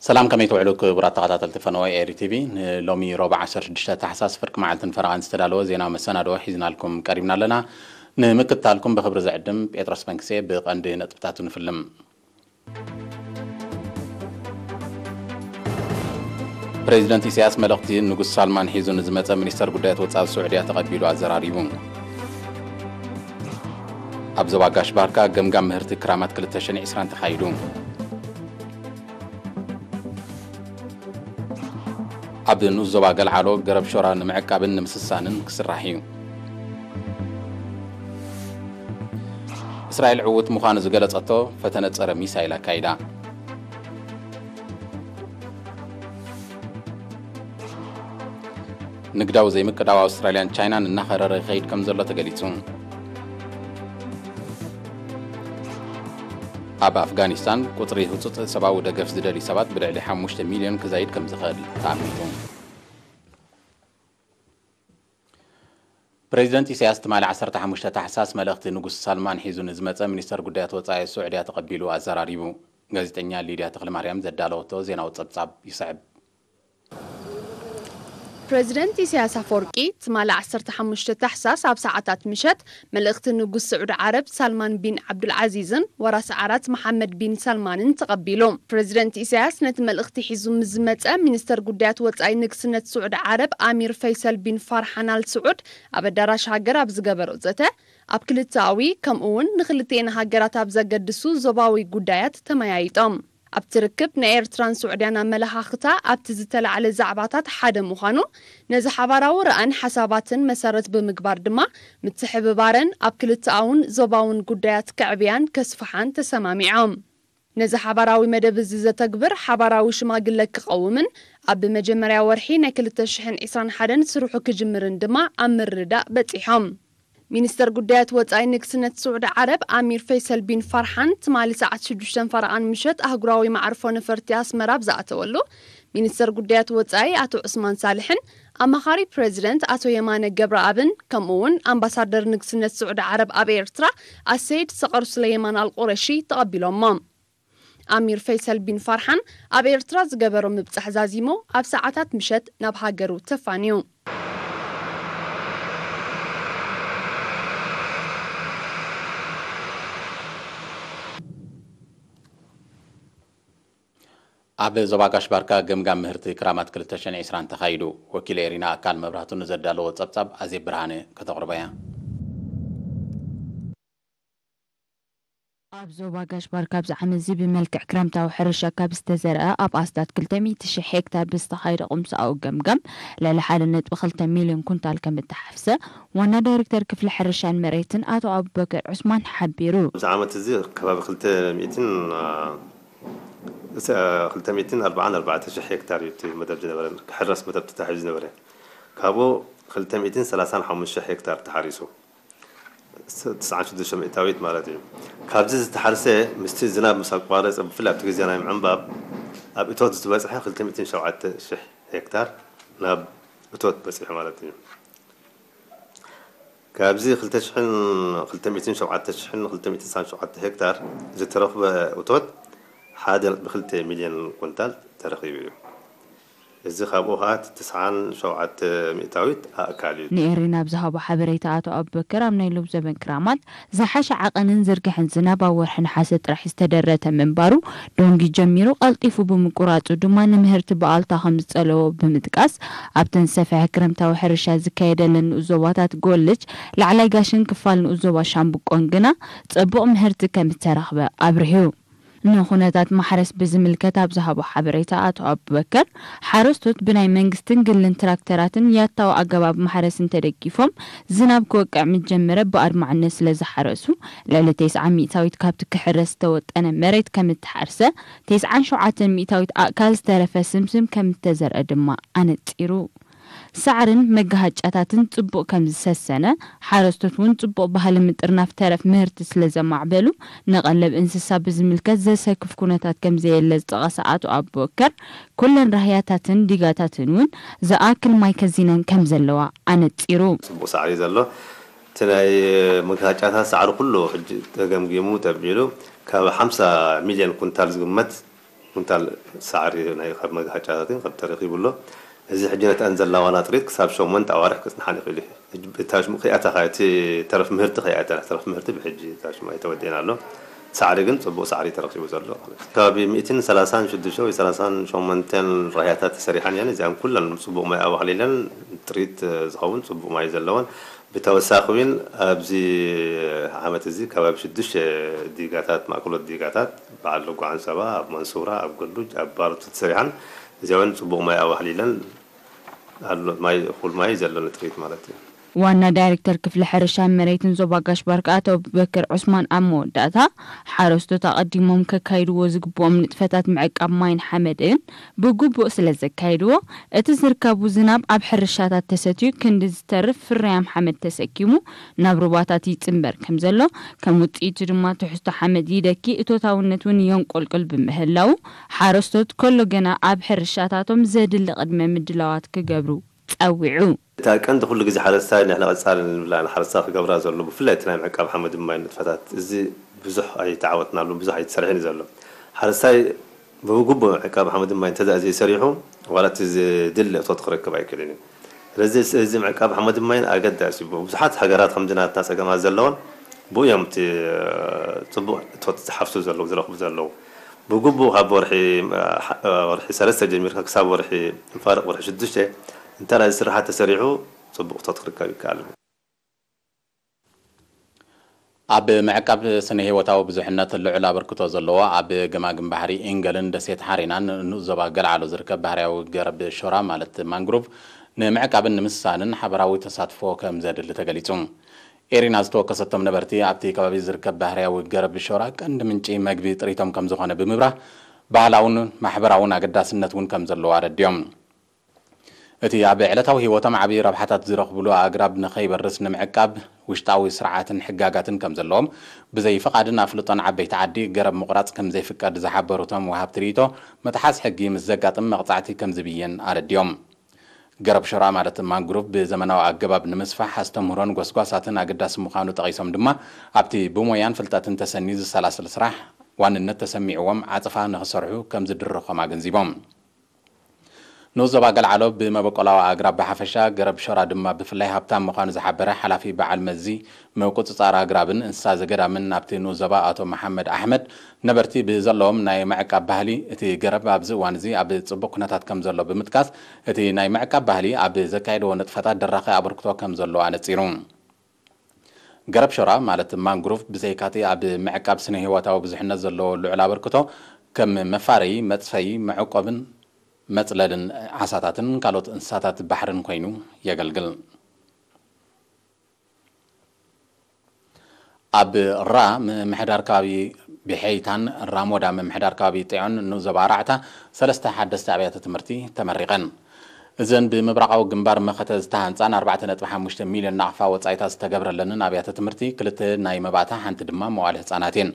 ሰላም፣ ከመይ ትውዕሉ ክቡራት ተኸታተልቲ ፈነወ ኤሪ ቲቪ? ንሎሚ ሮብዓ ዓሰርተ ሽዱሽተ ታሕሳስ ፍርቂ መዓልትን ፈረቓን ዝተዳለወ ዜናዊ መሰናድኦ ሒዝናልኩም ቀሪብና ኣለና። ንምክትታልኩም ብኽብሪ ዝዕድም ጴጥሮስ መንግስቴ። ብቐንዲ ነጥብታቱ ንፍልም። ፕሬዚደንት ኢሳያስ መልእኽቲ ንጉስ ሳልማን ሒዙ ንዝመጸ ሚኒስተር ጉዳያት ወጻኢ ስዑድያ ተቐቢሉ ኣዘራሪቡ። ኣብ ዞባ ጋሽ ባርካ ገምጋም ምህርቲ ክራማት ክልተ ሽሕን ዕስራን ተኻይዱ። ኣብ ንኡስ ዞባ ገልዓሎ ገረብ ሾራ ንምዕቃብን ንምስሳንን ክስራሕ እዩ። እስራኤል ዕዉት ምዃኑ ዝገለጸቶ ፈተነ ጸረ ሚሳይል ኣካይዳ። ንግዳዊ ዘይምቅዳው ኣውስትራልያን ቻይናን እናኸረረ ይኸይድ ከም ዘሎ ተገሊጹ። ኣብ ኣፍጋኒስታን ቁጽሪ ህጹጽ ሰብኣዊ ደገፍ ዝደልዩ ሰባት ብልዕሊ ሓሙሽተ ሚልዮን ክዛይድ ከም ዝኽእል ተኣሚቱ። ፕሬዚደንት ኢሳያስ ትማሊ ዓሰርተ ሓሙሽተ ታሕሳስ መልእኽቲ ንጉስ ሳልማን ሒዙ ንዝመጸ ሚኒስተር ጉዳያት ወጻኢ ስዑድያ ተቐቢሉ ኣዘራሪቡ። ጋዜጠኛ ሊድያ ተኽለማርያም ዘዳለወቶ ዜናዊ ጸብጻብ ይስዕብ። ፕሬዚደንት ኢሳያስ ኣፈወርቂ ትማሊ ዓሰርተ ሓሙሽተ ታሕሳስ ኣብ ሰዓታት ምሸት መልእኽቲ ንጉስ ስዑዲ ዓረብ ሳልማን ቢን ዓብዱልዓዚዝን ወራስ ዓራት መሓመድ ቢን ሳልማንን ተቐቢሉ። ፕሬዚደንት ኢሳያስ ነቲ መልእኽቲ ሒዙ ምስ ዝመጸ፣ ሚኒስተር ጉዳያት ወጻኢ ንግስነት ስዑዲ ዓረብ ኣሚር ፈይሰል ቢን ፋርሓን ኣል ስዑድ ኣብ ኣዳራሽ ሃገር ኣብ ዝገበሮ ዘተ፣ ኣብ ክልተኣዊ ከምኡ እውን ንክልቲኤን ሃገራት ኣብ ዘገድሱ ዞባዊ ጉዳያት ተመያይጦም። ኣብቲ ርክብ ናይ ኤርትራን ስዑድያን ኣመለኻኽታ ኣብቲ ዝተላዕለ ዛዕባታት ሓደ ምዃኑ፣ ነዚ ሓባራዊ ራእን ሓሳባትን መሰረት ብምግባር ድማ ምትሕብባረን ኣብ ክልተኣውን ዞባውን ጉዳያት ከዕብያን ከስፍሓን ተሰማሚዖም። ነዚ ሓባራዊ መደብ እዚ ዘተግብር ሓባራዊ ሽማግለ ክቐውምን ኣብ መጀመርያ ወርሒ ናይ ክልተ ሽሕን ዕስራን ሓደን ስርሑ ክጅምርን ድማ ኣብ ምርድዳእ በጺሖም። ሚኒስተር ጉዳያት ወጻኢ ንግስነት ስዑዲ ዓረብ ኣሚር ፈይሰል ቢን ፋርሓን ትማሊ ሰዓት ሽዱሽተን ፈረቓን ምሸት ኣህጉራዊ መዓርፎ ነፈርቲ ኣስመራ ኣብ ዝኣተወሉ፣ ሚኒስተር ጉዳያት ወጻኢ ኣቶ ዑስማን ሳልሕን ኣማኻሪ ፕሬዚደንት ኣቶ የማነ ገብረኣብን ከምኡ እውን ኣምባሳደር ንግስነት ስዑዲ ዓረብ ኣብ ኤርትራ ኣሰይድ ሰቐር ሱለይማን ኣልቁረሺ ተቐቢሎሞ። ኣሚር ፈይሰል ቢን ፋርሓን ኣብ ኤርትራ ዝገበሮ ምብጻሕ ዛዚሙ ኣብ ሰዓታት ምሸት ናብ ሃገሩ ተፋንዩ። ኣብ ዞባ ጋሽ ባርካ ገምጋም ምህርቲ ክራማት ክልተ ሽሕን ዕስራን ተኻይዱ። ወኪል ኤሪና ኣካል መብራህቱ ንዘዳለዎ ጸብጻብ ኣዜብ ብርሃነ ከተቕርቦ እያ። ኣብ ዞባ ጋሽ ባርካ ኣብዚ ዓመት እዚ ብመልክዕ ክረምታዊ ሕርሻ ካብ ዝተዘርአ ኣብ ኣስታት ክልተ ሚእቲ ሽሕ ሄክታር ብዝተኻየደ ቁምስኣዊ ገምጋም ልዕሊ ሓደ ነጥቢ ክልተ ሚልዮን ኩንታል ከም እተሓፍሰ ዋና ዳይሬክተር ክፍሊ ሕርሻን መሬትን ኣቶ ኣቡበከር ዑስማን ሓቢሩ። ኣብዚ ዓመት እዚ ከባቢ ክልተ ሚእትን፣ አ፣ ክልተ ሚእትን ኣርባዓን ኣርባዕተ ሽሕ ሄክታር እዩ እቲ መደብ ዝነበረ፣ ክሕረስ መደብ ተታሒዙ ዝነበረ። ካብኡ ክልተ ሚእትን ሰላሳን ሓሙሽተ ሽሕ ሄክታር ተሓሪሱ። ትስዓን ሽዱሽተ ሚእታዊት ማለት እዩ። ካብዚ ዝተሓርሰ ምስቲ ዝናብ ምስ ኣቋረጸ፣ ብፍላይ ኣብቲ ግዜ ናይ ምዕንባብ ኣብ እቶት ዝበጽሐ ክልተ ሚእትን ሸውዓተ ሽሕ ሄክታር ናብ እቶት በጺሑ ማለት እዩ። ካብዚ ክልተ ሽሕን፣ ክልተ ሚእትን ሸውዓተ ሽሕን ክልተ ሚእትን ስሳን ሸውዓተ ሄክታር ዝተረኽበ እቶት ሓደ ነጥቢ ክልተ ሚልዮን ኩንታል ተረኺቡ እዩ። እዚ ካብኡ ኸኣ እቲ ትስዓን ሸውዓተ ሚእታዊት ኣእካል እዩ። ንኤሪና ኣብ ዝሃቦ ሓበሬታ ኣቶ ኣቡበከር ኣብ ናይ ሎብ ዘበን ክራማት ዝሓሸ ዓቐንን ዝርግሐን ዝናብ ኣብ ወርሒ ነሓሰ ጥራሕ ዝተደረተ ምንባሩ፣ ዶንጊ ጀሚሩ ቀልጢፉ ብምቁራጹ ድማ ንምህርቲ ብኣልታ ከም ዝጸለዎ ብምጥቃስ፣ ኣብተን ሰፍሐ ክረምታዊ ሕርሻ ዝካየደለን ንኡስ ዞባታት ጎልጅ፣ ላዕላይ ጋሽን ክፋል ንኡስ ዞባ ሻምብቆን ግና ጸቡቕ ምህርቲ ከም ዝተረኽበ ኣብሪሁ። ንኹነታት ማሕረስ ብዝምልከት ኣብ ዝሃቦ ሓበሬታ ኣቶ ኣቡበከር፣ ሓረስቶት ብናይ መንግስትን ግልን ትራክተራትን ያታዊ ኣገባብ ማሕረስ እንተደጊፎም፣ ዝናብ ክወቅዕ ምስ ጀመረ ብኣድማዕነት ስለ ዝሓረሱ፣ ልዕሊ ተስዓ ሚእታዊት ካብቲ ክሕረስ ዝተወጠነ መሬት ከም እተሓርሰ፣ ተስዓን ሸውዓተን ሚእታዊት ኣእካል ዝተረፈ ስምስም ከም እተዘርአ ድማ ኣነጺሩ። ሳዕርን መጋሃጫታትን ጽቡቕ ከም ዝሰሰነ፣ ሓረስቶት እውን ጽቡቕ ባህሊ ምጥርናፍ ተረፍ ምህርቲ ስለ ዘማዕበሉ፣ ንቐለብ እንስሳ ብዝምልከት ዘሰክፍ ኩነታት ከም ዘየለ ዝጠቐሰ ኣቶ ኣቡበከር፣ ኩለን ራህያታትን ዲጋታትን እውን ዝኣክል ማይ ከዚነን ከም ዘለዋ ኣነጺሩ። ጽቡቕ ሳዕሪ ዘሎ፣ እቲ ናይ መጋሃጫታት ሳዕሪ ኩሉ ሕጂ ተገምጊሙ ተቢሉ ካብ ሓምሳ ሚልዮን ኩንታል ዝግመት ኩንታል ሳዕሪ ናይ ካብ መጋሃጫታትን ካብ ተረኺቡ ኣሎ። እዚ ሕጂ ነተን ዘለዋና ጥሪት ክሳብ ሸሞንተ ኣዋርሕ ክጽንሓን ይኽእል እዩ። ሕጂ እታ ሽሙ ከይኣተኻ፣ እቲ ተረፍ ምህርቲ ከይኣተና፣ ተረፍ ምህርቲ ብሕጂ እታ ሽሙ ኣይተወደኤን ኣሎ። ሳዕሪ ግን ጽቡቕ ሳዕሪ ተረኺቡ ዘሎ ማለት እዩ። ከባቢ ሚእትን ሰላሳን ሽዱሽተ ወይ ሰላሳን ሸሞንተን ራህያታት ተሰሪሓን እየን። እዚኣን ኩለን ጽቡቕ ማይ ኣዋህሊለን ጥሪት ዝኸውን ጽቡቕ ማይ ዘለወን። ብተወሳኺ እውን ኣብዚ ዓመት እዚ ከባቢ ሽዱሽተ ዲጋታት፣ ማእከሎት ዲጋታት በዓል ልጓ ዓንሰባ፣ ኣብ መንሱራ፣ ኣብ ገዱጅ፣ ኣብ ባርቱ ተሰሪሓን እዚኣን ጽቡቕ ማይ ኣዋህሊለን ኣሎ። ማይ፣ እኹል ማይ ዘሎ ንጥሪት ማለት እዩ። ዋና ዳይሬክተር ክፍሊ ሕርሻን መሬትን ዞባ ጋሽ ባርካ ኣቶ ኣቡበከር ዑስማን ኣብ መወዳእታ፣ ሓረስቶት ኣቐዲሞም ከካይድዎ ዝግብኦም ንጥፈታት ምዕቃብ ማይን ሓመድን ብግቡእ ስለ ዘካይድዎ፣ እቲ ዝርከቡ ዝናብ ኣብ ሕርሻታት ተሰትዩ ክንዲ ዝተርፍ ፍርያም ሓመድ ተሰኪሙ ናብ ሩባታት ይጽንበር ከም ዘሎ፣ ከም ውጽኢቱ ድማ ትሕዝቶ ሓመድ ይደኪ፣ እቶታውነት እውን የንቆልቅል ብምህላዉ፣ ሓረስቶት ከሎ ገና ኣብ ሕርሻታቶም ዘድሊ ቅድመ ምድላዋት ክገብሩ ጸዊዑ። እታ ቀንዲ ኩሉ ግዜ ሓረስታይ ንሕና ቀጻሊ ንብላ ንሓረስታይ ክገብራ ዘሎ፣ ብፍላይ እቲ ናይ ምዕቃብ ሓመድ ማይ ንጥፈታት፣ እዚ ብዙሕ ኣይተዓወትናሉን፣ ብዙሕ ኣይተሰርሐን እዩ ዘሎ። ሓረስታይ ብግቡእ ምዕቃብ ሓመድ ማይ እንተዘኣ ዘይሰሪሑ፣ ዋላ እቲ ዝድለ እቶት ክረክብ ኣይክእልን እዩ። ስለዚ እዚ ምዕቃብ ሓመድ ማይን ኣገዳሲ እዩ። ብዙሓት ሃገራት ከምዚ ናትና ጸገማት ዘለወን ብኡ እዮም እቲ ጽቡቕ እቶት ዝሓፍሱ ዘለዉ፣ ዝረኽቡ ዘለዉ። ብግቡእ ካብ ወርሒ፣ ወርሒ ሰለስተ ጀሚርካ ክሳብ ወርሒ፣ ፋርቕ ወርሒ ሽዱሽተ እንተ ናይ ስራሓት ተሰሪሑ ጽቡቕ እቶት ክርከብ ይከኣል። ኣብ ምዕቃብ ስነ ህይወታዊ ብዙሕነት ልዑል ኣበርክቶ ዘለዎ ኣብ ገማግም ባሕሪ ኢንገልን ደሴት ሓሪናን ንኡስ ዞባ ገለዓሎ ዝርከብ ባህርያዊ ገረብ ሾራ ማለት ማንግሩቭ ንምዕቃብን ንምስሳንን ሓበራዊ ተሳትፎ ከም ዘድሊ ተገሊጹ። ኤሪና ዝተወከሰቶም ነበርቲ ኣብቲ ከባቢ ዝርከብ ባህርያዊ ገረብ ሾራ ቀንዲ ምንጪ መግቢ ጥሪቶም ከም ዝኾነ ብምብራህ ባህላውን ማሕበራውን ኣገዳስነት እውን ከም ዘለዎ ኣረዲኦም። እቲ ኣብ ዕለታዊ ህይወቶም ዓብዪ ረብሓታት ዝረኽብሉ ኣግራብ ንኸይበርስ ንምዕቃብ ውሽጣዊ ስርዓትን ሕጋጋትን ከም ዘለዎም፣ ብዘይ ፍቓድን ኣፍልጦን ዓበይቲ ዓዲ ገረብ ምቑራጽ ከም ዘይፍቀድ ዝሓበሩ እቶም ወሃብቲ ርእይቶ፣ ምጥሓስ ሕጊ ምስ ዘጋጥም መቕጻዕቲ ከም ዝብየን ኣረዲኦም። ገረብ ሾራ ማለት ማንግሩቭ ብዘመናዊ ኣገባብ ንምስፋሕ ኣስተምህሮን ጎስጓሳትን ኣገዳሲ ምዃኑ ጠቒሶም ድማ፣ ኣብቲ ብሞያን ፍልጠትን ተሰንዩ ዝሰላሰል ስራሕ ዋንነት ተሰሚዕዎም ዓጽፋ ንኽሰርሑ ከም ዝድርኾም ኣገንዚቦም። ንኡስ ዞባ ገለዓሎ ብመበቆላዊ ኣግራብ ብሓፈሻ፣ ገረብ ሾራ ድማ ብፍላይ ሃብታም ምዃኑ ዝሓበረ ሓላፊ በዓል መዚ ምቁጽጻር ኣግራብን እንስሳ ዘገዳምን ናብቲ ንኡስ ዞባ ኣቶ መሓመድ ኣሕመድ፣ ነበርቲ ብዘለዎም ናይ ምዕቃብ ባህሊ እቲ ገረብ ኣብዚ እዋን እዚ ኣብ ጽቡቕ ኩነታት ከም ዘሎ ብምጥቃስ፣ እቲ ናይ ምዕቃብ ባህሊ ኣብ ዘካየድዎ ንጥፈታት ደራኺ ኣበርክቶ ከም ዘለዎ ኣነጺሩ። ገረብ ሾራ ማለት ማንግሩቭ ብዘይካቲ ኣብ ምዕቃብ ስነ ህይወታዊ ብዙሕነት ዘለዎ ልዑል ኣበርክቶ፣ ከም መፋረዪ፣ መጽፈዪ፣ መዕቆብን መጽለልን ዓሳታትን ካልኦት እንስሳታት ባሕርን ኮይኑ የገልግል። ኣብ ራ ምምሕዳር ከባቢ ብሐይታን ራሞዳ ምምሕዳር ከባቢ ጤዖን ንኡስ ዞባ ኣራዕታ ሰለስተ ሓደስቲ ኣብያተ ትምህርቲ ተመሪቐን። እዘን ብምብራቓዊ ግንባር መኸተ ዝተሃንጻን ኣርባዕተ ነጥቢ ሓሙሽተ ሚልዮን ናቕፋ ወጻኢታት ዝተገብረለንን ኣብያተ ትምህርቲ፣ ክልተ ናይ መባእታ፣ ሓንቲ ድማ መዋእለ ህጻናት እየን።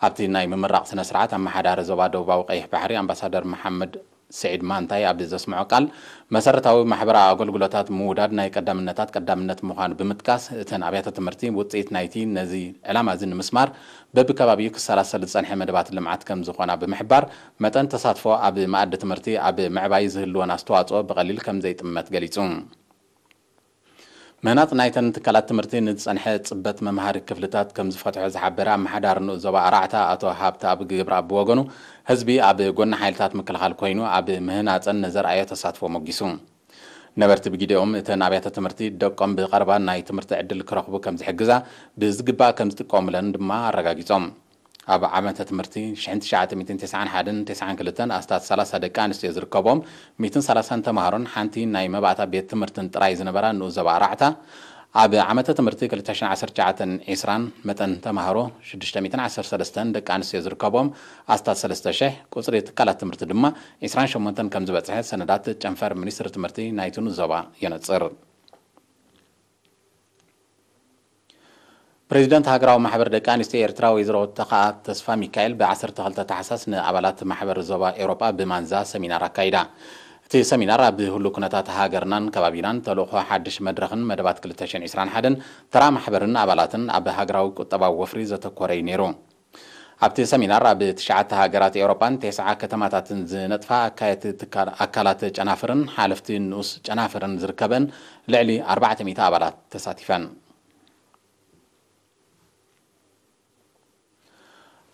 ኣብቲ ናይ ምምራቕ ስነ ስርዓት፣ ኣመሓዳሪ ዞባ ደቡባዊ ቀይሕ ባሕሪ ኣምባሳደር መሓመድ ስዒድ ማንታይ ኣብ ዘስምዖ ቃል፣ መሰረታዊ ማሕበራዊ ኣገልግሎታት ምውዳድ ናይ ቀዳምነታት ቀዳምነት ምዃኑ ብምጥቃስ፣ እተን ኣብያተ ትምህርቲ ውጽኢት ናይቲ ነዚ ዕላማ እዚ ንምስማር በብከባቢኡ ክሰላሰል ዝጸንሐ መደባት ልምዓት ከም ዝኾና ብምሕባር፣ መጠን ተሳትፎ ኣብ መኣዲ ትምህርቲ ኣብ ምዕባይ ዝህልወን ኣስተዋጽኦ ብቐሊል ከም ዘይጥመት ገሊጹ። ምህናጽ ናይተን ትካላት ትምህርቲ ንዝጸንሐ ጽበት መምሃሪ ክፍልታት ከም ዝፈትሖ ዝሓበረ ኣመሓዳሪ ንኡስ ዞባ ኣራዕታ ኣቶ ሃብተኣብ ገብረኣብ ብወገኑ፣ ህዝቢ ኣብ ጎኒ ሓይልታት ምክልኻል ኮይኑ ኣብ ምህናጽን ንዘርኣዮ ተሳትፎ ሞጊሱ። ነበርቲ ብግዲኦም፣ እተን ኣብያተ ትምህርቲ ደቆም ብቐረባ ናይ ትምህርቲ ዕድል ክረኽቡ ከም ዝሕግዛ፣ ብዝግባእ ከም ዝጥቀሙለን ድማ ኣረጋጊጾም። ኣብ ዓመተ ትምህርቲ ሽሕን ትሽዓተ ሚእትን ተስዓን ሓደን ተስዓን ክልተን ኣስታት ሰላሳ ደቂ ኣንስትዮ ዝርከብኦም ሚእትን ሰላሳን ተምሃሮን ሓንቲ ናይ መባእታ ቤት ትምህርትን ጥራይ ዝነበራ ንኡስ ዞባ ኣራዕታ፣ ኣብ ዓመተ ትምህርቲ ክልተ ሽሕን ዓሰርተ ትሽዓተን ዒስራን መጠን ተማሃሮ ሽዱሽተ ሚእትን ዓሰርተ ሰለስተን ደቂ ኣንስትዮ ዝርከቦም ኣስታት ሰለስተ ሽሕ፣ ቁጽሪ ትካላት ትምህርቲ ድማ ዒስራን ሸሞንተን ከም ዝበጽሐ ሰነዳት ጨንፈር ሚኒስትሪ ትምህርቲ ናይቲ ንኡስ ዞባ የነጽር። ፕሬዚደንት ሃገራዊ ማሕበር ደቂ ኣንስትዮ ኤርትራ ወይዘሮ ተኸኣ ተስፋ ሚካኤል ብ ዓሰርተ ክልተ ታሕሳስ ንኣባላት ማሕበር ዞባ ኤውሮጳ ብማንዛ ሰሚናር ኣካይዳ። እቲ ሰሚናር ኣብ ህሉ ኩነታት ሃገርናን ከባቢናን፣ ተልእኾ ሓድሽ መድረኽን መደባት ክልተ ሽሕን ዕስራን ሓደን ተራ ማሕበርን ኣባላትን ኣብ ሃገራዊ ቁጠባዊ ወፍሪ ዘተኮረ እዩ ነይሩ። ኣብቲ ሰሚናር ኣብ ትሽዓተ ሃገራት ኤውሮጳን ተስዓ ከተማታትን ዝነጥፋ ኣካየድቲ ትካል-፣ ኣካላት ጨናፍርን ሓለፍቲ ንኡስ ጨናፍርን ዝርከበን ልዕሊ ኣርባዕተ ሚእቲ ኣባላት ተሳቲፈን።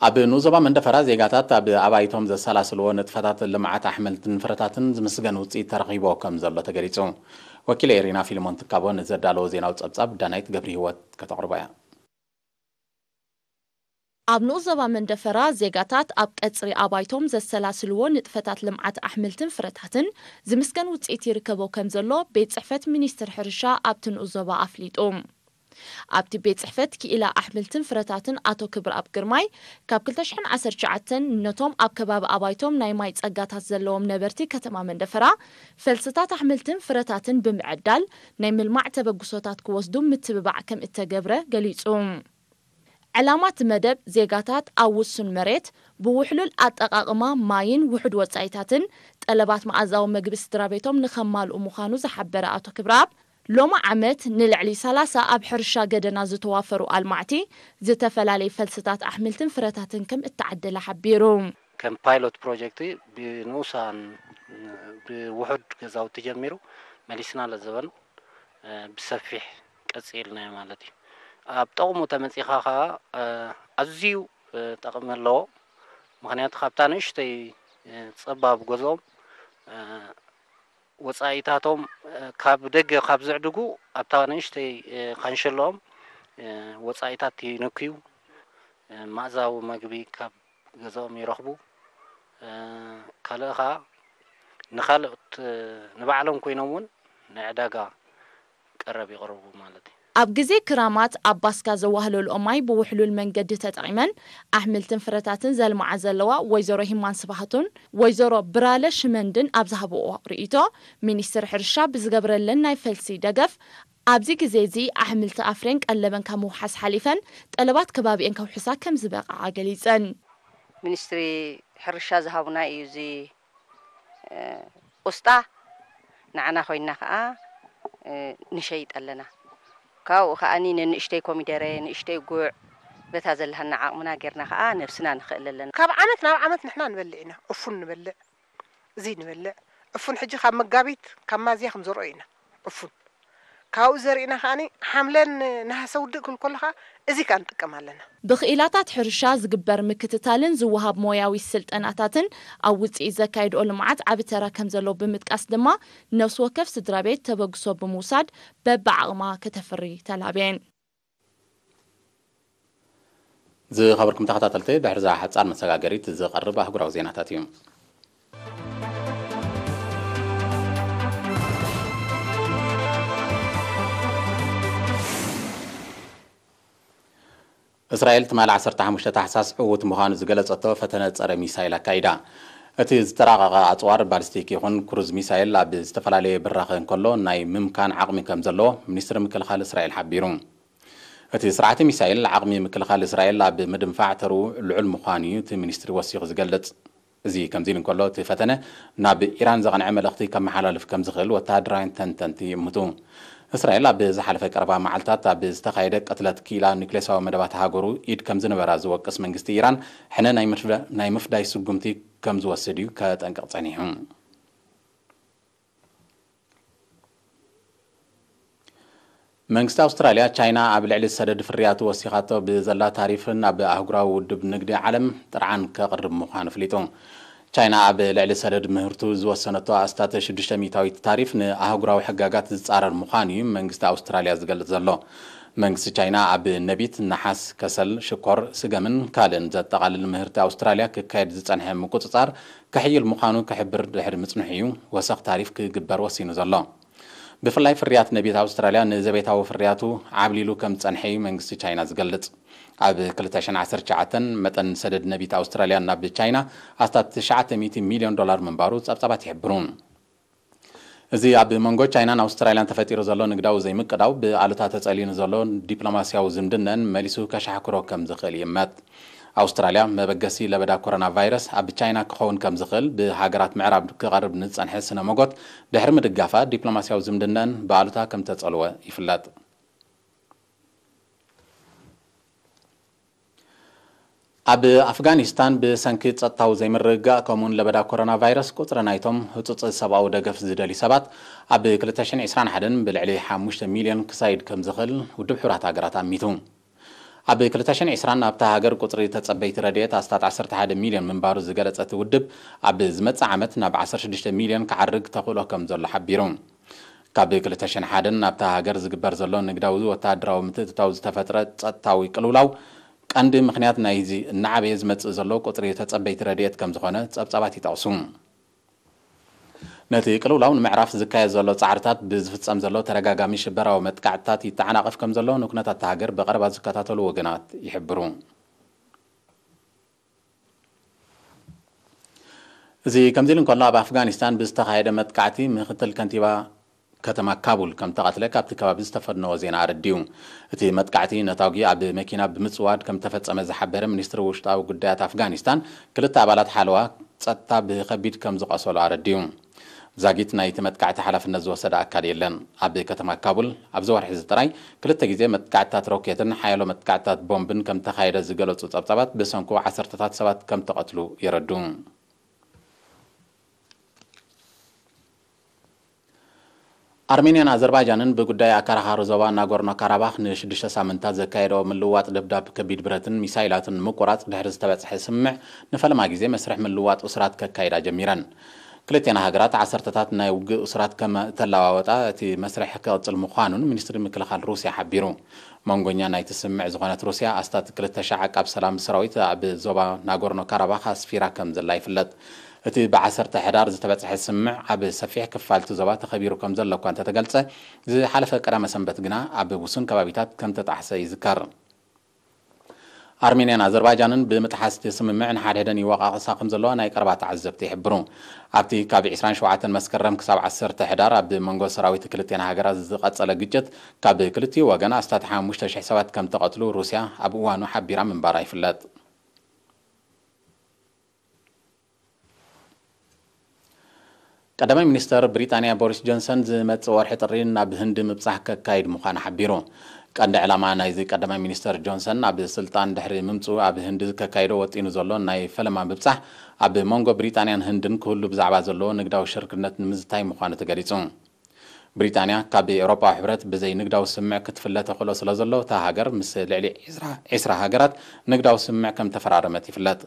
ኣብ ንኡስ ዞባ መንደፈራ ዜጋታት ኣብ ኣባይቶም ዘሰላስልዎ ንጥፈታት ልምዓት ኣሕምልትን ፍረታትን ዝምስገን ውፅኢት ተረኺቦ ከም ዘሎ ተገሊጹ። ወኪል ኤሪና ፊልሞን ትካቦ ንዘዳለዎ ዜናዊ ጸብጻብ ዳናይት ገብረ ህይወት ከተቕርቦ እያ። ኣብ ንኡስ ዞባ መንደፈራ ዜጋታት ኣብ ቀጽሪ ኣባይቶም ዘሰላስልዎ ንጥፈታት ልምዓት ኣሕምልትን ፍረታትን ዝምስገን ውጽኢት ይርከቦ ከም ዘሎ ቤት ጽሕፈት ሚኒስትር ሕርሻ ኣብቲ ንኡስ ዞባ ኣፍሊጡ። ኣብቲ ቤት ጽሕፈት ክኢላ ኣሕምልትን ፍረታትን ኣቶ ክብረኣብ ግርማይ፣ ካብ ክልተ ሽሕን ዓሰርተ ትሽዓተን ነቶም ኣብ ከባቢ ኣባይቶም ናይ ማይ ጸጋታት ዘለዎም ነበርቲ ከተማ መንደፈራ ፈልስታት ኣሕምልትን ፍረታትን ብምዕዳል ናይ ምልማዕ ተበግሶታት ክወስዱ ምትብባዕ ከም እተገብረ ገሊጹ። ዕላማ እቲ መደብ ዜጋታት ኣብ ውሱን መሬት ብውሕሉል ኣጠቓቕማ ማይን ውሑድ ወጻኢታትን ጠለባት መኣዛዊ መግቢ ስድራ ቤቶም ንኸማልኡ ምዃኑ ዝሓበረ ኣቶ ክብረኣብ፣ ሎሚ ዓመት ንልዕሊ ሰላሳ ኣብ ሕርሻ ገደና ዝተዋፈሩ ኣልማዕቲ ዝተፈላለየ ፈልስታት ኣሕምልትን ፍረታትን ከም እተዓደለ ሓቢሩ። ከም ፓይሎት ፕሮጀክት ብንኡሳን ብውሑድ ገዛውቲ ጀሚሩ መሊስና ለዘበን ብሰፊሕ ቀጺልናዮ ማለት እዩ። ኣብ ጠቕሙ ተመጺኻ ኸኣ ኣዝዩ ጠቕሚ ኣለዎ። ምኽንያቱ ካብታ ንእሽተይ ጸባብ ገዝኦም ወጻኢታቶም ካብ ደገ ካብ ዝዕድጉ ኣብታ ንእሽተይ ካንሸሎኦም ወጻኢታት ይንክዩ፣ ማእዛዊ መግቢ ካብ ገዛኦም ይረኽቡ። ካልእ ኸኣ ንኻልኦት ንባዕሎም ኮይኖም እውን ንዕዳጋ ቀረብ ይቕርቡ ማለት እዩ። ኣብ ግዜ ክራማት ኣብ ባስካ ዘዋህለልኦ ማይ ብውሕሉል መንገዲ ተጠቒመን ኣሕምልትን ፍረታትን ዘልምዓ ዘለዋ ወይዘሮ ሂማን ስብሃቱን ወይዘሮ ብራለ ሽመንድን ኣብ ዝሃብኦ ርእይቶ፣ ሚኒስትሪ ሕርሻ ብዝገብረለን ናይ ፈልሲ ደገፍ ኣብዚ ግዜ እዚ ኣሕምልቲ ኣፍርየን ቀለበን ካብ ምውሓስ ሓሊፈን ጠለባት ከባቢኤን ከውሕሳ ከም ዝበቕዓ ገሊጸን። ሚኒስትሪ ሕርሻ ዝሃቡና እዩ እዚ ቁስጣ ንዓና ኮይንና ከኣ ንሸይጥ ኣለና። ካብኡ ከኣ ንእሽተይ ኮሚደረ፣ ንእሽተይ ጉዕ በታ ዘለሃና ዓቕምና ጌርና ከኣ ነብስና ንኽእል ኣለና። ካብ ዓመት ናብ ዓመት ንሕና ንበልዕ ኢና። እፉን ንበልዕ፣ እዚ ንበልዕ። እፉን ሕጂ ካብ መጋቢት ካብ ማዝያ ክንዘርኦ ኢና። እፉን ካብኡ ዘሪእና ከኣ ሓምለን ነሃሰ ውድእ ክብል ከሎ ከኣ እዚ ከኣ ንጥቀም ኣለና። ብኽኢላታት ሕርሻ ዝግበር ምክትታልን ዝወሃብ ሞያዊ ስልጠናታትን ኣብ ውፅኢት ዘካየድኦ ልምዓት ዓቢ ተራ ከም ዘለዎ ብምጥቃስ ድማ፣ ነፍሲ ወከፍ ስድራ ቤት ተበግሶ ብምውሳድ በብዓቕማ ከተፍሪ ተላብየን። ዝኸበርኩም ተኸታተልቲ፣ ድሕሪ እዛ ሓጻር መሰጋገሪት ዝቐርብ ኣህጉራዊ ዜናታት እዩ። እስራኤል ትማሊ ዓሰርተ ሓሙሽተ ታሕሳስ ዕዉት ምዃኑ ዝገለጸቶ ፈተነ ጸረ ሚሳይል ኣካይዳ። እቲ ዝተራቐቐ ኣጽዋር ባሊስቲክ ይኹን ክሩዝ ሚሳይል ኣብ ዝተፈላለየ ብራኸ እንከሎ ናይ ምምካን ዓቕሚ ከም ዘለዎ ሚኒስትሪ ምክልኻል እስራኤል ሓቢሩ። እቲ ስርዓተ ሚሳይል ዓቕሚ ምክልኻል እስራኤል ኣብ ምድንፋዕ ተርኡ ልዑል ምዃኑ እዩ እቲ ሚኒስትሪ ወሲኹ ዝገልጽ። እዚ ከምዚ ኢሉ እንከሎ፣ እቲ ፈተነ ናብ ኢራን ዘቕንዐ መልእኽቲ ከመሓላልፍ ከም ዝኽእል ወተሃደራውያን ተንተንቲ ይእምቱ። እስራኤል ኣብ ዝሓለፈ ቀረባ መዓልታት ኣብ ዝተኻየደ ቅትለት ክኢላ ኑክሌሳዊ መደባት ሃገሩ ኢድ ከም ዝነበራ ዝወቅስ መንግስቲ ኢራን፣ ሕነ ናይ ምፍዳ-፣ ናይ ምፍዳይ ስጉምቲ ከም ዝወስድ እዩ ከጠንቅቕ ጸኒሑ። መንግስቲ ኣውስትራልያ፣ ቻይና ኣብ ልዕሊ ሰደድ ፍርያቱ ወሲኻቶ ብዘላ ታሪፍ ናብ ኣህጉራዊ ውድብ ንግዲ ዓለም ጥርዓን ከቕርብ ምዃኑ ኣፍሊጡ። ቻይና ኣብ ልዕሊ ሰደድ ምህርቱ ዝወሰነቶ ኣስታት ሽዱሽተ ሚእታዊት ታሪፍ ንኣህጉራዊ ሕጋጋት ዝጻረር ምዃኑ እዩ መንግስቲ ኣውስትራልያ ዝገልጽ ዘሎ። መንግስቲ ቻይና ኣብ ነቢት፣ ነሓስ፣ ከሰል፣ ሽኮር፣ ስገምን ካልእን ዘጠቓልል ምህርቲ ኣውስትራልያ ክካየድ ዝጸንሐ ምቁጽጻር ከሕይል ምዃኑ ክሕብር ድሕሪ ምጽንሑ እዩ ወሰኽ ታሪፍ ክግበር ወሲኑ ዘሎ። ብፍላይ ፍርያት ነቢት ኣውስትራልያ ንዘቤታዊ ፍርያቱ ዓብሊሉ ከም ዝጸንሐ እዩ መንግስቲ ቻይና ዝገልጽ። ኣብ ክልተ ሽሕን ዓሰርተ ትሽዓተን መጠን ሰደድ ነቢት ኣውስትራልያ ናብ ቻይና ኣስታት ትሽዓተ ሚእቲ ሚልዮን ዶላር ምንባሩ ጸብጻባት ይሕብሩ። እዚ ኣብ መንጎ ቻይናን ኣውስትራልያን ተፈጢሩ ዘሎ ንግዳዊ ዘይምቅዳው ብኣሉታ ተጸልዩ ንዘሎ ዲፕሎማስያዊ ዝምድነን መሊሱ ከሻሕክሮ ከም ዝኽእል ይእመት። ኣውስትራልያ መበገሲ ለበዳ ኮሮና ቫይረስ ኣብ ቻይና ክኸውን ከም ዝኽእል ብሃገራት ምዕራብ ክቐርብ ንዝጸንሐ ስነ ሞጎት ድሕሪ ምድጋፋ ዲፕሎማስያዊ ዝምድነን ብኣሉታ ከም ተጸልወ ይፍለጥ። ኣብ ኣፍጋኒስታን ብሰንኪ ጸጥታዊ ዘይምርግጋእ ከምኡውን ለበዳ ኮሮና ቫይረስ ቁጽሪ ናይቶም ህጹጽ ሰብኣዊ ደገፍ ዝደልዩ ሰባት ኣብ ክልተ ሽሕን ዕስራን ሓደን ብልዕሊ ሓሙሽተ ሚልዮን ክሳይድ ከም ዝኽእል ውድብ ሕቡራት ሃገራት ኣሚቱ። ኣብ ክልተ ሽሕን ዕስራን ኣብታ ሃገር ቁጽሪ ተጸበይቲ ረድኤት ኣስታት ዓሰርተ ሓደ ሚልዮን ምንባሩ ዝገለጸ እቲ ውድብ፣ ኣብ ዝመጽእ ዓመት ናብ ዓሰርተ ሽዱሽተ ሚልዮን ክዓርግ ተኽእሎ ከም ዘሎ ሓቢሩ። ካብ ክልተ ሽሕን ሓደን ናብታ ሃገር ዝግበር ዘሎ ንግዳዊ ወተሃደራዊ ምትእትታው ዝተፈጥረ ጸጥታዊ ቅልውላው ቀንዲ ምኽንያት ናይዚ እናዓበየ ዝመጽእ ዘሎ ቁጽሪ ተጸበይቲ ረድኤት ከም ዝኾነ ጸብጻባት ይጠቕሱ። ነቲ ቅልውላው ንምዕራፍ ዝካየድ ዘሎ ጻዕርታት ብዝፍጸም ዘሎ ተደጋጋሚ ሽበራዊ መጥቃዕትታት ይተዓናቐፍ ከም ዘሎ ንኩነታት እታ ሃገር ብቐረባ ዝከታተሉ ወገናት ይሕብሩ። እዚ ከምዚ ኢሉ እንከሎ፣ ኣብ ኣፍጋኒስታን ብዝተኻየደ መጥቃዕቲ ምክትል ከንቲባ ከተማ ካቡል ከም ተቐትለ ካብቲ ከባቢ ዝተፈነወ ዜና ኣረዲኡ። እቲ መጥቃዕቲ ነታጒ ኣብ መኪና ብምጽዋድ ከም ተፈጸመ ዝሓበረ ሚኒስትሪ ውሽጣዊ ጉዳያት ኣፍጋኒስታን፣ ክልተ ኣባላት ሓለዋ ጸጥታ ብኸቢድ ከም ዝቖሰሉ ኣረዲኡ። ዛጊት ናይቲ መጥቃዕቲ ሓላፍነት ዝወሰደ ኣካል የለን። ኣብ ከተማ ካቡል ኣብዚ ወርሒ እዚ ጥራይ ክልተ ግዜ መጥቃዕትታት ሮኬትን ሓያሎ መጥቃዕትታት ቦምብን ከም ተኻየደ ዝገለጹ ጸብጻባት፣ ብሰንኩ ዓሰርተታት ሰባት ከም ተቐትሉ የረድኡ። ኣርሜንያን ኣዘርባይጃንን ብጉዳይ ኣከራኻሪ ዞባ ናጎርኖ ካራባኽ ንሽዱሽተ ሳምንታት ዘካየደኦ ምልውዋጥ ደብዳብ ከቢድ ብረትን ሚሳይላትን ንምቁራጽ ድሕሪ ዝተበጽሐ ስምምዕ፣ ንፈለማ ግዜ መስርሕ ምልውዋጥ እሱራት ከካይዳ ጀሚረን። ክልቴና ሃገራት ዓሰርተታት ናይ ውግእ እሱራት ከም እተለዋወጣ እቲ መስርሕ ክቕጽል ምዃኑን ሚኒስትሪ ምክልኻል ሩስያ ሓቢሩ። መንጎኛ ናይቲ ስምምዕ ዝኾነት ሩስያ ኣስታት ክልተ ሽሕ ዓቃብ ሰላም ሰራዊት ኣብ ዞባ ናጎርኖ ካራባኽ ኣስፊራ ከም ዘላ ይፍለጥ። እቲ ብዓሰርተ ሕዳር ዝተበጽሐ ስምምዕ ኣብ ሰፊሕ ክፋል እቲ ዞባ ተኸቢሩ ከም ዘሎ እኳ እንተተገልጸ፣ ዝሓለፈ ቀዳመ ሰንበት ግና ኣብ ውሱን ከባቢታት ከም ተጣሕሰ ይዝከር። ኣርሜንያን ኣዘርባይጃንን ብምጥሓስ እቲ ስምምዕ ንሓድሕደን ይወቃቐሳ ከም ዘለዋ ናይ ቀረባ ተዓዘብቲ ይሕብሩ። ኣብቲ ካብ ዕስራን ሸውዓተን መስከረም ክሳብ ዓሰርተ ሕዳር ኣብ መንጎ ሰራዊት ክልቴን ሃገራት ዝቐጸለ ግጭት፣ ካብ ክልቲኡ ወገን ኣስታት ሓሙሽተ ሽሕ ሰባት ከም ተቐትሉ ሩስያ ኣብ እዋኑ ሓቢራ ምንባራ ይፍለጥ። ቀዳማይ ሚኒስተር ብሪጣንያ ቦሪስ ጆንሰን ዝመጽእ ወርሒ ጥሪ ናብ ህንዲ ምብጻሕ ከካይድ ምዃኑ ሓቢሩ። ቀንዲ ዕላማ ናይዚ ቀዳማይ ሚኒስተር ጆንሰን ኣብ ስልጣን ድሕሪ ምምጽኡ ኣብ ህንዲ ከካይዶ ወጢኑ ዘሎ ናይ ፈለማ ምብጻሕ፣ ኣብ መንጎ ብሪጣንያን ህንድን ክህሉ ብዛዕባ ዘለዎ ንግዳዊ ሽርክነት ንምዝታይ ምዃኑ ተገሊጹ። ብሪጣንያ ካብ ኤውሮጳዊ ሕብረት ብዘይ ንግዳዊ ስምምዕ ክትፍለ ተኽእሎ ስለ ዘሎ፣ እታ ሃገር ምስ ልዕሊ ዕስራ ሃገራት ንግዳዊ ስምምዕ ከም ተፈራረመት ይፍለጥ።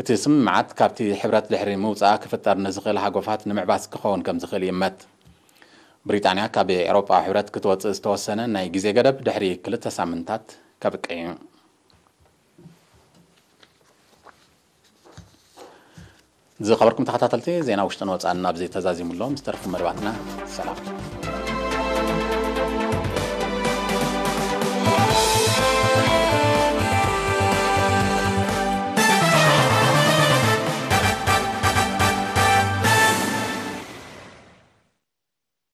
እቲ ስምምዓት ካብቲ ሕብረት ድሕሪ ምውጻኣ ክፍጠር ንዝኽእል ሃጎፋት ንምዕባስ ክኸውን ከም ዝኽእል ይእመት። ብሪጣንያ ካብ ኤውሮጳዊ ሕብረት ክትወጽእ ዝተወሰነ ናይ ግዜ ገደብ ድሕሪ ክልተ ሳምንታት ከብቅዕ እዩ። ዝኸበርኩም ተኸታተልቲ፣ ዜና ውሽጥን ወጻእን ኣብዚ ተዛዚሙ ኣሎ። ምስ ተረፉ መደባትና ሰላም።